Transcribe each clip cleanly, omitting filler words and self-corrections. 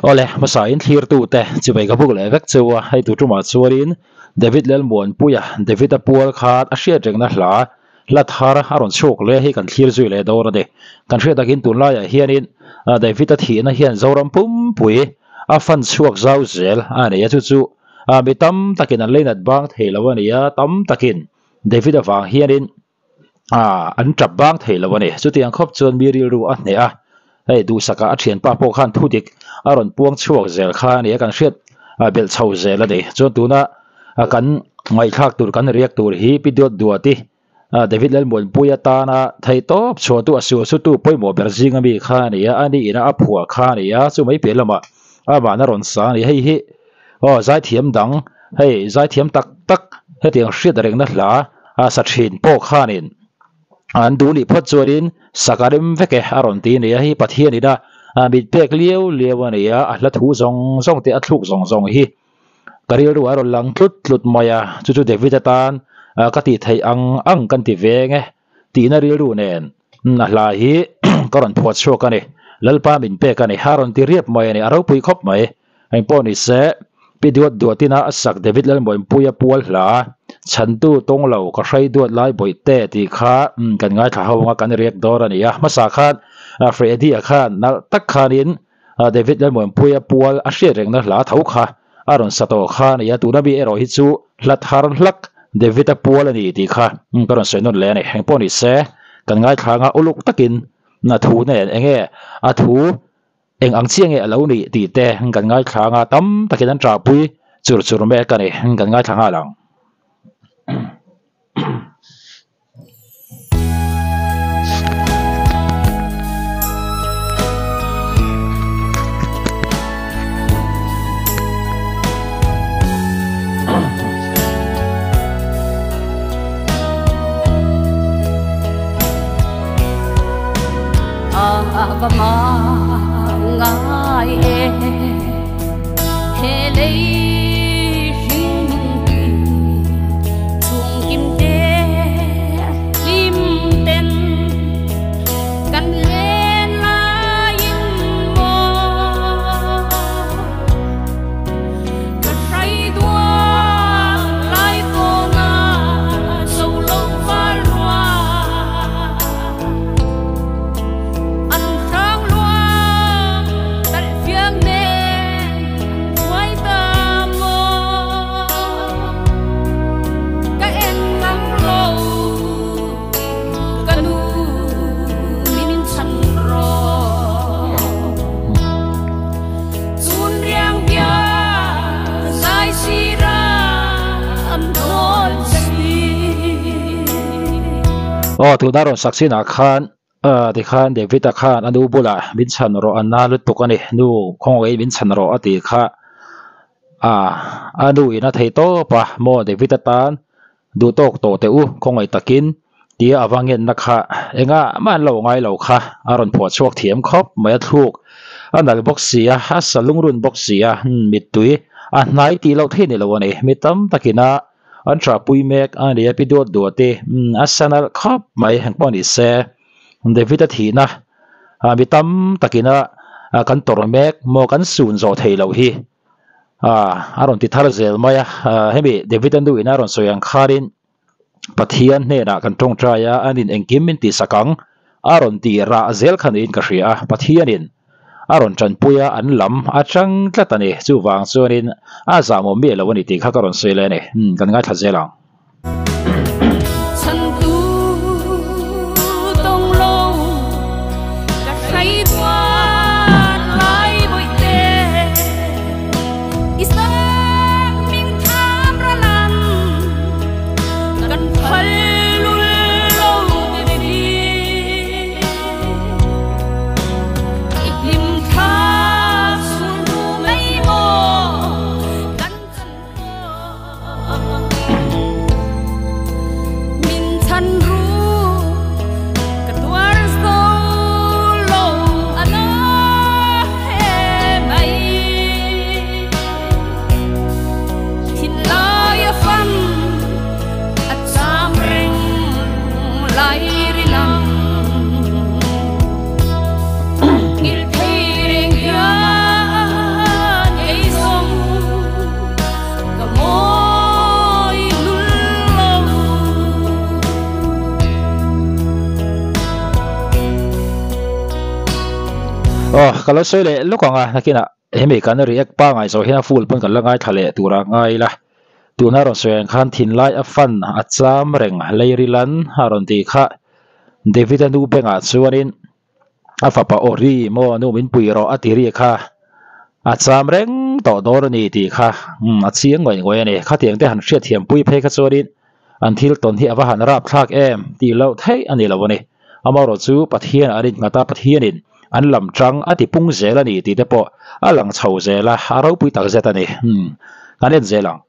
Awle, hmasa in thlirtute chibai ka buk leh vek cheu a, hei tu tumah chuanin David Lalmuanpuia, David-a pual khan a hriat rengna hla hla thar a rawn chhuak leh hi kan thlir zui leh dawn a ni. Kan hriat takin tunlaiah hianin David-a thihna hian Zoram pumpui a fan chhuak zau zel a ni a, chu chu mi tam takin an leinat bang thei lo a ni a, tam takin David-a vang hianin an tap bang thei lo a ni. Chutiang khawp chuan mi rilru a hneh a, hei duhsakah a thianpa pawh khan thudik a rawn puang chhuak zel kha a ni a, kan hriat belh chho zel a ni. Chuan tuna kan ngaihthlak tur kan riak tur hi Pi Duat Duati David Lalmuanpuia tana theihtawp chhuahtu a sualsutu pawimawh ber zinga mi kha a ni a, a ni ina a phuah kha a ni a, chu mai piah lamah amah na rawn sa a ni. Hei hi aw zaithiam dang hei zaithiam tak tak hetiang hriat rengna hla a sa thin pawh khanin an duh nih phawt chuanin sak a rem vek e a rawn ti a ni a, hei Pathian ina mit pek liau liau a ni a, a hla thu zawng zawng te a thluk zawng zawng hi ka rilru a rawn lang tlut tlut mai a, chu chu David atan ka tih theih ang ang kan ti veng e tihna rilru nen a hla hi ka rawn phuah chhuak a ni, Lalpa min pek a ni, a rawn ti riap mai a ni, a ropui khawp mai. Engpawh ni se, Pi Duat Duatina a sak David Lalmuanpuia pual hla, Chhantu tawng lo ka hrei duat lai bawihte tih kha kan ngaithla ho anga kan riak dawn a ni a. Hmasa khan Freddy-a khan nalh tak khanin David Lalmuanpuia pual a hriat rengna hla tho kha a rawn sa tawh kha a ni a, tuna mi erawh hi chu hla thar hlak David-a pual a ni tih kha ka rawn sawi nawn leh a ni. Engpawh ni se, kan ngaithla anga uluk takin a thu nen enge a thu Eng ang chiah nge a lo nih tih te kan ngaithla anga tam takin an ṭahpui chur chur mek a ni, kan ngaithla nghal ang. Aw tuna rawn sak chinah khan tikhan David-a khan a nu bulah min chhan rawh a na lutuk a ni nu khawngaih min chhan rawh a tih kha a nu in a thei tawp a maw David-a tan Duh tawk tawh teh u, khawngaih takin, tia a va ngenna kha engah mah an lo ngai lo kha a rawn phuah chhuak thiam khawp mai a thluk a nalh bawk si a, a sa lungrun bawk si a, mittui a hnai tih loh theih ni lo a ni. Mi tam takin a an ṭahpui mek a ni a, pi duat duat i, a sa nalh khawp mai engpawh ni se, David-a thihna mi tam takin a kan tawrh mek maw kan sun zawh theih loh hi. A rawn ti thar zel mai a, hemi David a nu in a rawn sawi ang khanin Pathian hnenah kan tawngtai a, an in engkim min tihsak ang a rawn ti rah zel kha niin ka hria a, Pathianin a rawn tanpui a, an lam a chang tlat a ni, chuvang chuanin a zahmawh miah lo a ni tih kha ka rawn sawi leh a ni, kan ngaithla zel ang. Ka lo sawi leh lawk ang a, nakinah hemi kan react pangai zawh hian a full pawn kan la ngaithla leh tur a ngai ila. Tuna rawn sawi ang khan thinlai a fan a cham reng leirilan a rawn tih kha David-a nu bengah chuanin a fapa aw ri maw nu min pui rawh a ti ri kha a cham reng tawh dawn a ni tih kha a chiang ngawih ngawih a ni. Khatiang te han hriatthiam pui phei kha chuanin an thil tawn hi a va han rap thlak em tih loh theih a ni lo a ni. Amaherawh chu Pathian an innghat a, Pathianin an lam tang a ti pung zel a ni tih te pawh a lang chho zel a, a ropui tak zet a ni. Kan en zel ang.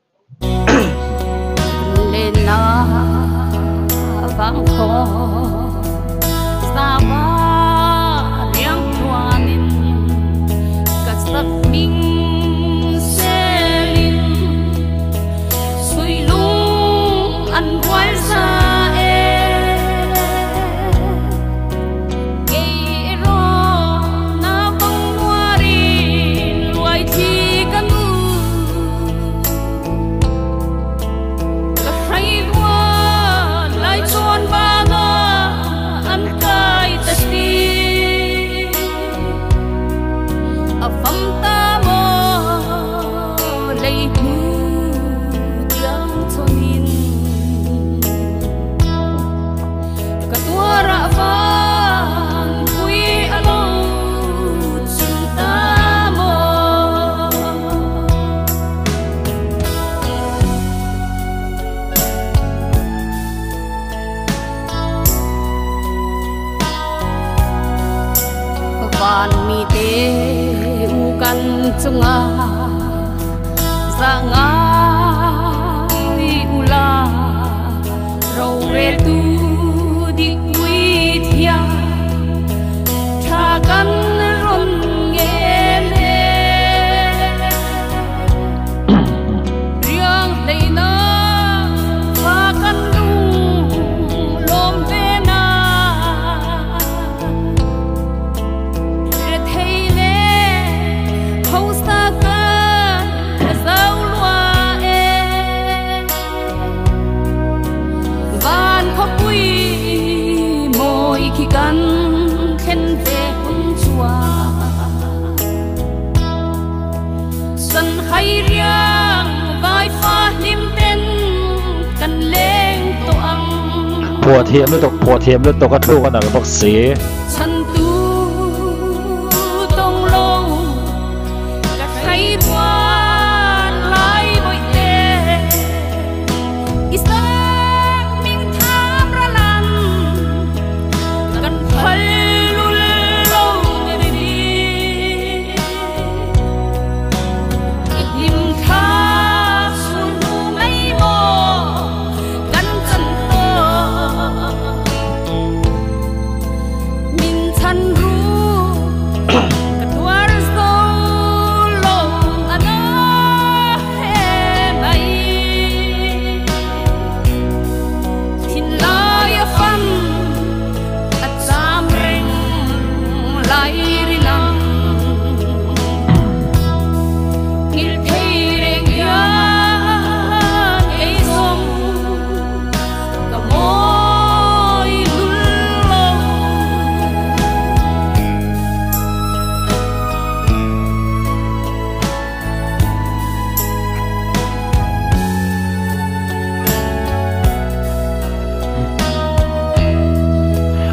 Phuah thiam lutuk phuah thiam lutuk a thluk a nalh bawk si.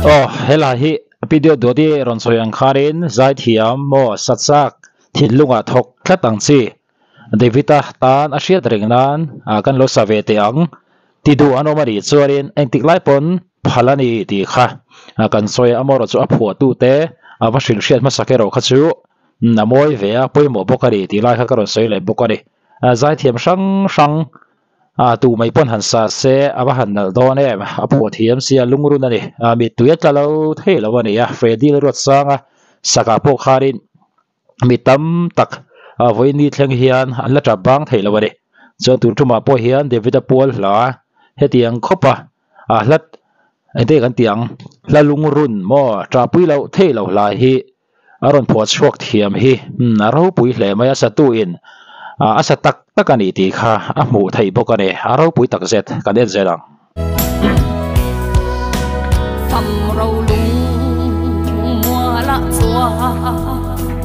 Aw helai hi video duat i rawn sawi ang khanin zaithiam maw satchak thinlungah thawk tlat ang chi David-a tan a hriat reng nan kan lo sa ve teh ang ti duh an awm a nih chuanin engtik lai pawn phal a ni tih kha kan sawi a amaherawh chu a phuahtu te a va hrilh hriat hmasak erawh kha chu a mawi ve a pawimawh bawk a ni tih lai kha ka rawn sawi leh bawk a ni. Zaithiam hrang hrang tu mai pawn han sa se a va han nalh dawn em a phuah thiam sia lungrun a ni mittui a tla lo thei lo a ni a Freddy Lalruatsanga sakah pawh khanin mi tam tak vawiin ni thleng hian an la tap bang thei lo a ni. Chuan tun tumah pawh hian David-a pual hla hetiang khawpa hlat engte kan tih ang hla lungrun maw ṭahpui loh theih loh hla hi a rawn phuah chhuak thiam hi a ropui hle mai a satu in a sa tak tak a nih tih kha a hmuh theih bawk a ni a ropui tak zet kan en zel ang. Tham ro lung mualah chuan.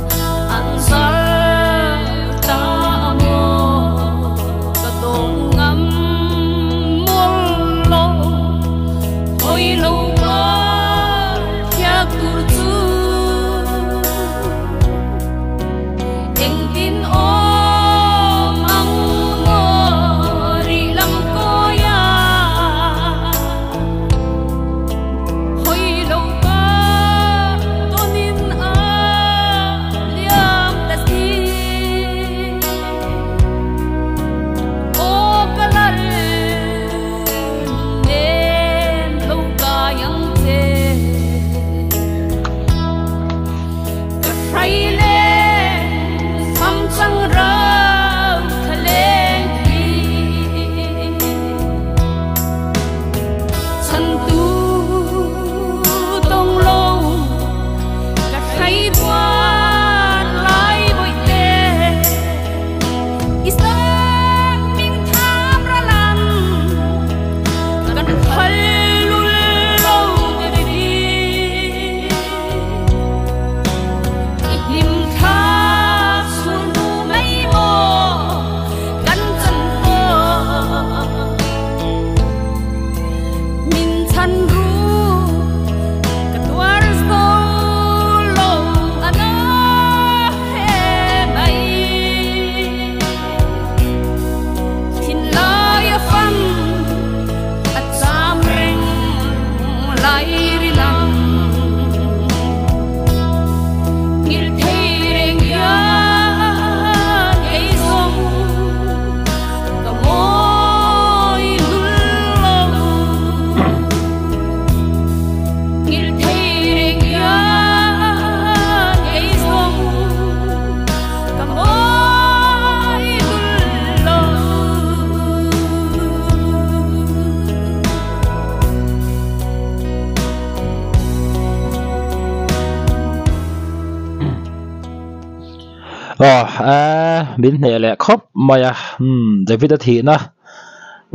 Aw eh min hneh leh khawp mai a, umm David-a thihna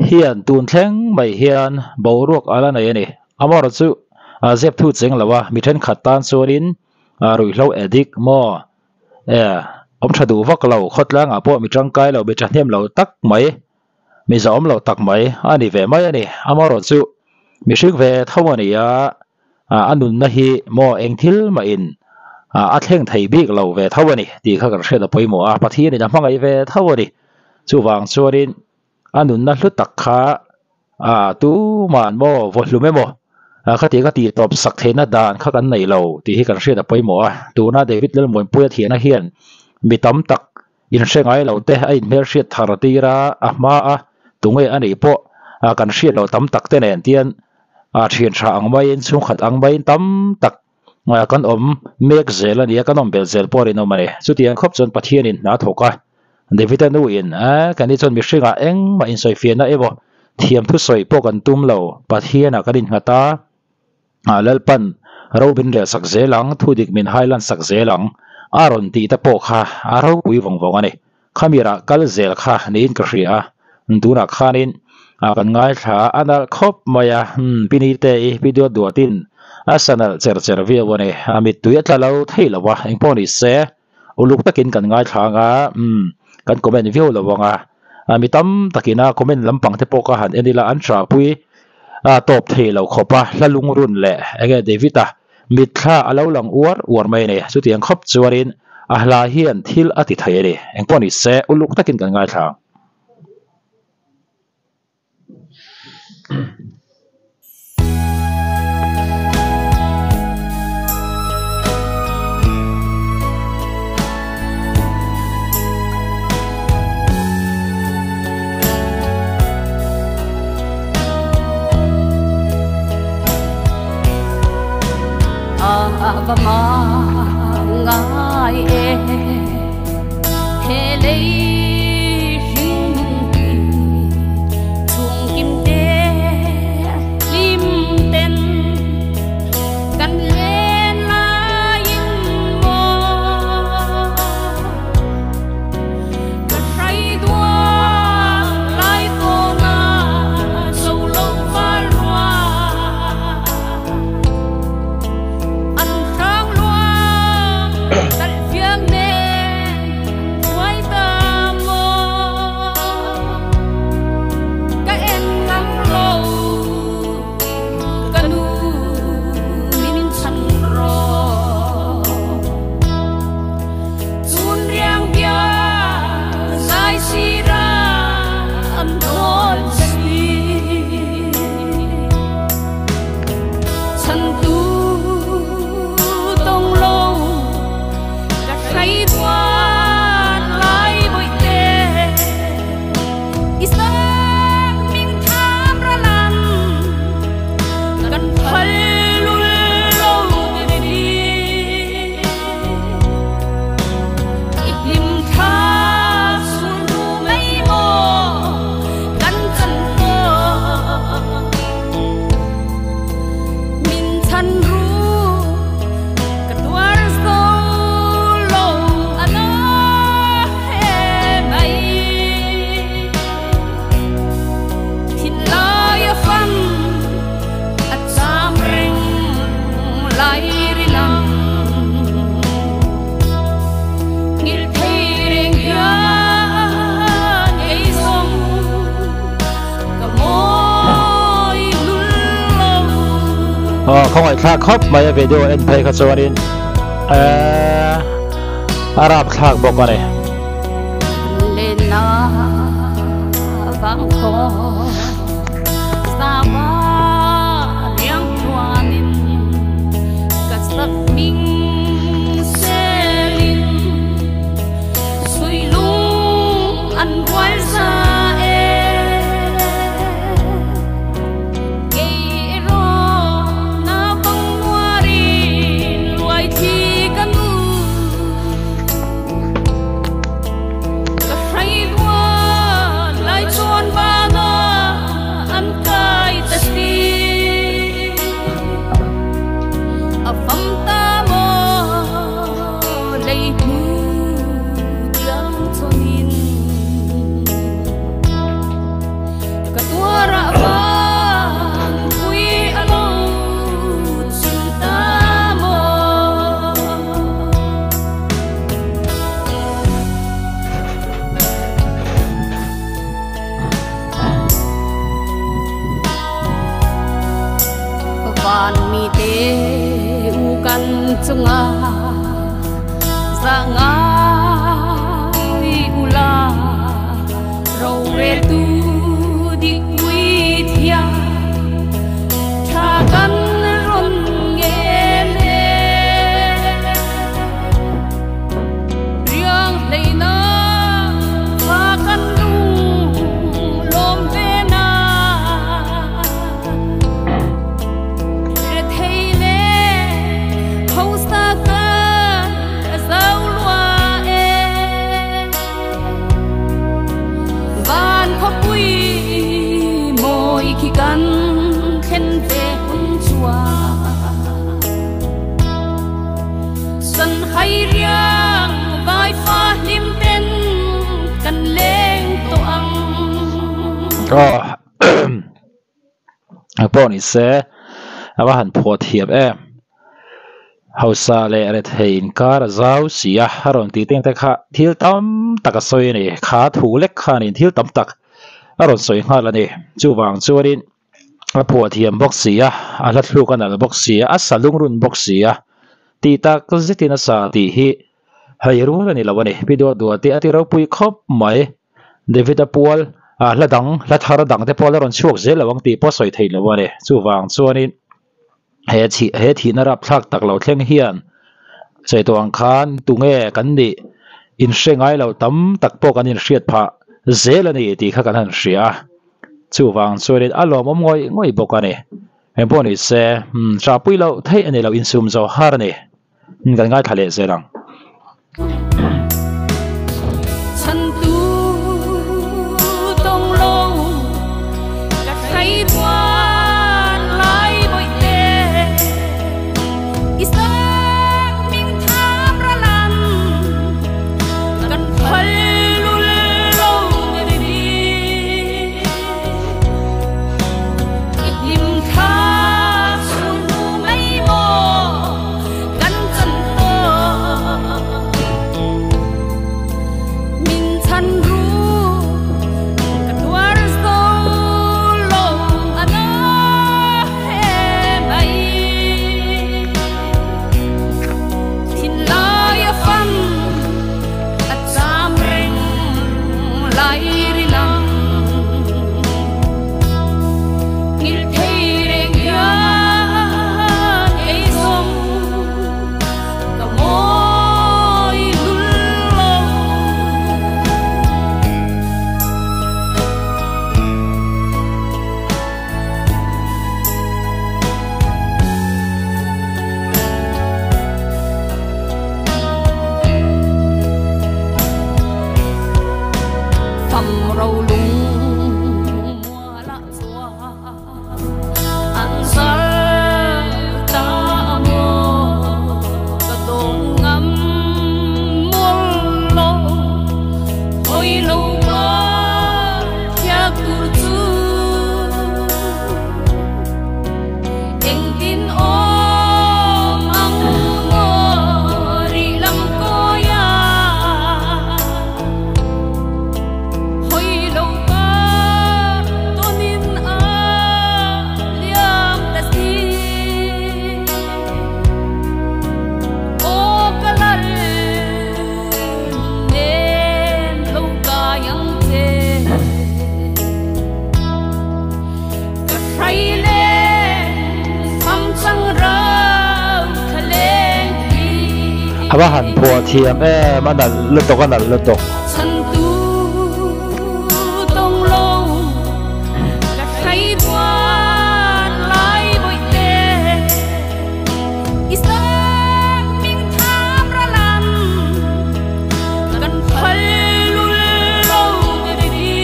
hian tun thleng mai hian boruak a la nei a ni. Amaherawhchu chu zep thu cheng lo a, mi thenkhat tan chuanin ruihhlo addict maw eh awm tha duh vak lo, khawtlangah pawh mi tangkai lo, mi thahnem lo tak mai, mi zahawm lo tak mai a ni ve mai a ni. Amaherawhchu chu mihring ve tho a ni a. a nunna hi maw eng thil mahin a thleng thei bik lo ve tho a ni tih kha kan hriat a pawimawh a, Pathianin a hmangaih ve tho a ni. Chuvang chuanin a nunna hlu tak kha tuman maw vaw hlum emaw khatiang a tihtawp sak theihna dan kha kan nei lo tih hi kan hriat a pawimawh a. Tuna David Lalmuanpuia thiana hian mi tam tak inhre ngai lo te a inhmelhriat thar tir a, a hma a tunge a nih pawh kan hriat loh tam tak te nen tian thian tha ang maiin chhungkhat ang maiin tam tak kan awm mek zel a ni a, kan awm belh zel pawh a rinawm a ni. Chutiang khawp chuan Pathianin hna thawk a, David-a nuin kan ni chuan mihringah engmah insawifiahna emaw thiam thusawi pawh kan tum lo, Pathianah kan innghat a, Lalpan ro min rel sak zel ang, thu dik min hai lan sak zel ang a rawn tih te pawh kha a ropui vawng vawng a ni. Khamira kal zel kha niin ka hria a, tunah khanin kan ngaithla a nalh khawp mai a, Pi Nite i Pi Duat Duatin a sa nalh cher cher viau a ni. A mittui a tla lo thei lo a, engpawh ni se uluk takin kan ngaithla ang a, kan comment viau lo ang a, mi tam takin a comment lampang te pawh ka han en ila an ṭahpui tawp thei lo khawp a, hla lungrun leh enge David-a mitthla a lo lang uar uar mai a ni. Chutiang khawp chuanin a hla hian thil a ti thei a ni. Engpawh ni se uluk takin kan ngaithla ang. Aw khawngaihthlak khawp mai a video en phei kha chuanin ehh a rapthlak bawk a ni. Chunga zangai ula ro re tu di pui thia tha kan ron nge le riang hlei na fa kan lung lom ve na re thei le hau sa ka zau lua e van kho pui moi khi kan khen ve hun chua san hay riang vai fa lim ten kan leng to ang. Oh, pawh ni se a va han phuah thiam em. Hausa leh rethei inkar a zau si a, a rawn tih teng te kha thil tam tak a sawi a ni. Kha thu lek khanin thil tam tak a rawn sawi nghal a ni. Chuvang chuanin a phuah thiam bawk si a, a hla thluk a nalh bawk si a, a sa lungrun bawk si a, tih tak zetin a sa tih hi hei rual a ni lo a ni. Pi Duat Duat te a ti ropui khawp mai. David-a pual hla dang, hla thar dang te pawh la rawn chhuak zel lo ang tih pawh sawi theih lo a ni. Chuvang chuanin he he thihna rapthlak tak lo thleng hian sawi tawh ang khan tunge kan nih inhre ngai lo tam tak pawh kan inhriat phah zel a ni tih kha kan han hria a. Chuvang chuanin a lawmawm ngawih ngawih bawk a ni. Engpawh ni se ṭahpui loh theih a ni lo, insum zo har a ni. Kan ngaithla leh zel ang. Chhantu tawng lo ka hrai tuan lai bawih te i sak ming tham ra lam kan phal lul lo ni di i hlim tha sun nu mai maw kan chan to min chan ru ka tuar zo lo ana he mai thin lai a fam a cham reng lai ri lang ngil thei reng hian ei zawng ka mawi lul lo. Pham ro lung mua la chua an sal ta mo ka dong ngam mual lo hoi lo ma thiak tur chu eng tin om ang mo ri lam ko ya hoi lo ka tonin a liam ta si o kalal nen lo ka yang che ka hrai le pham chang rau thaleng thi. A va han phuah thiam em, a nalh lutuk a nalh lutuk. Chhantu tawng lo ka hrai tuan lai bawih te i sak ming tham ra lam kan phal lul lo ni di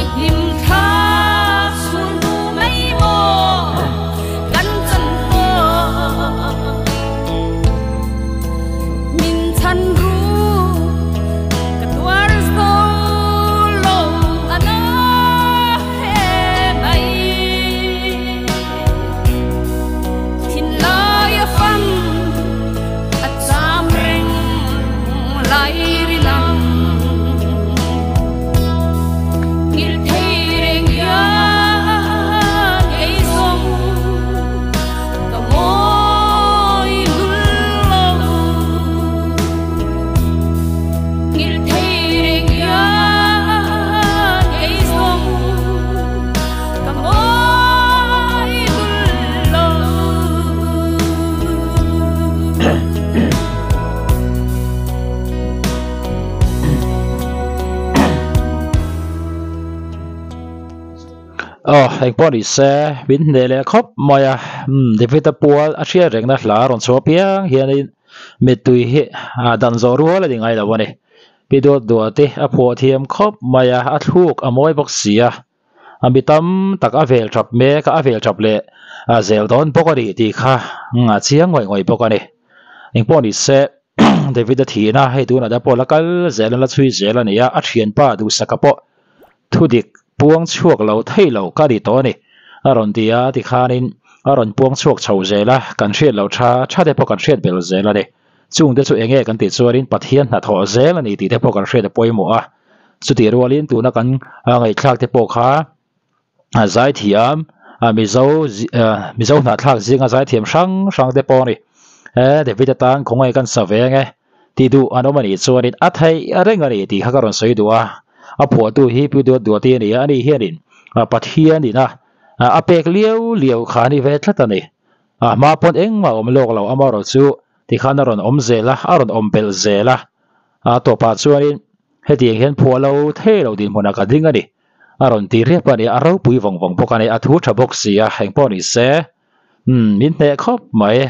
i hlim tha sun nu mai maw kan chan to min Aw, engpawh ni se, min hneh leh khawp mai a, umm David-a pual a hriat rengna hla rawn chhuah piang hianin mittui hi a dan zawh rual a ni ngai lo a ni. Pi Duat Duati a phuah thiam khawp mai a, a thluk a mawi bawk si a, a mi tam tak a vel tap mek a, a vel tap leh zel dawn bawk a ni tih kha a chiang ngawih ngawih bawk a ni. Engpawh ni se, David-a thihna hei tunah te pawh la kal zel a, la chhui zel a ni a, a thianpa duhsaka pawh thudik puang chhuak lo thei lo ka ni tawh a ni a rawn ti a, tikhanin a rawn puang chhuak chho zel a, kan hriat loh tha tha te pawh kan hriat bel zel a ni. Chungte chu enge kan tih chuanin Pathian hnathawh zel a ni tih te pawh kan hriat a pawimawh a, chutih rualin tuna kan ngaihthlak te pawh kha zaithiam Mizo Mizo hnahthlak zinga zaithiam hrang hrang te pawh a ni. He David atan khawngaih kan sa ve ange tih duh an awm a nih chuanin a theih reng a ni tih kha ka rawn sawi duh a, a phuahtu hi Pu Duat Duati a ni a, ani hianin Pathianin a a pek liau liau kha a ni ve tlat a ni. A hma pawn engmah awm lawk lo amaherawhchu tikhan a rawn awm zel a, a rawn awm belh zel a, a tawpah chuanin hetiang hian phuah lo thei lo dinhmunah ka ding a ni. A rawn ti riap a ni, a ropui vawng vawng bawk a ni, a thu tha bawk si a, engpawh ni se, umm min hneh khawp mai,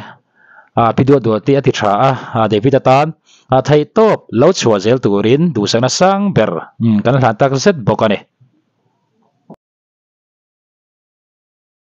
a pi duat duat tih a ti tha a, a David atan a theih tawp lo chhuah zel turin duhsakna sang ber umm kan hlan tak zet bawk a ni.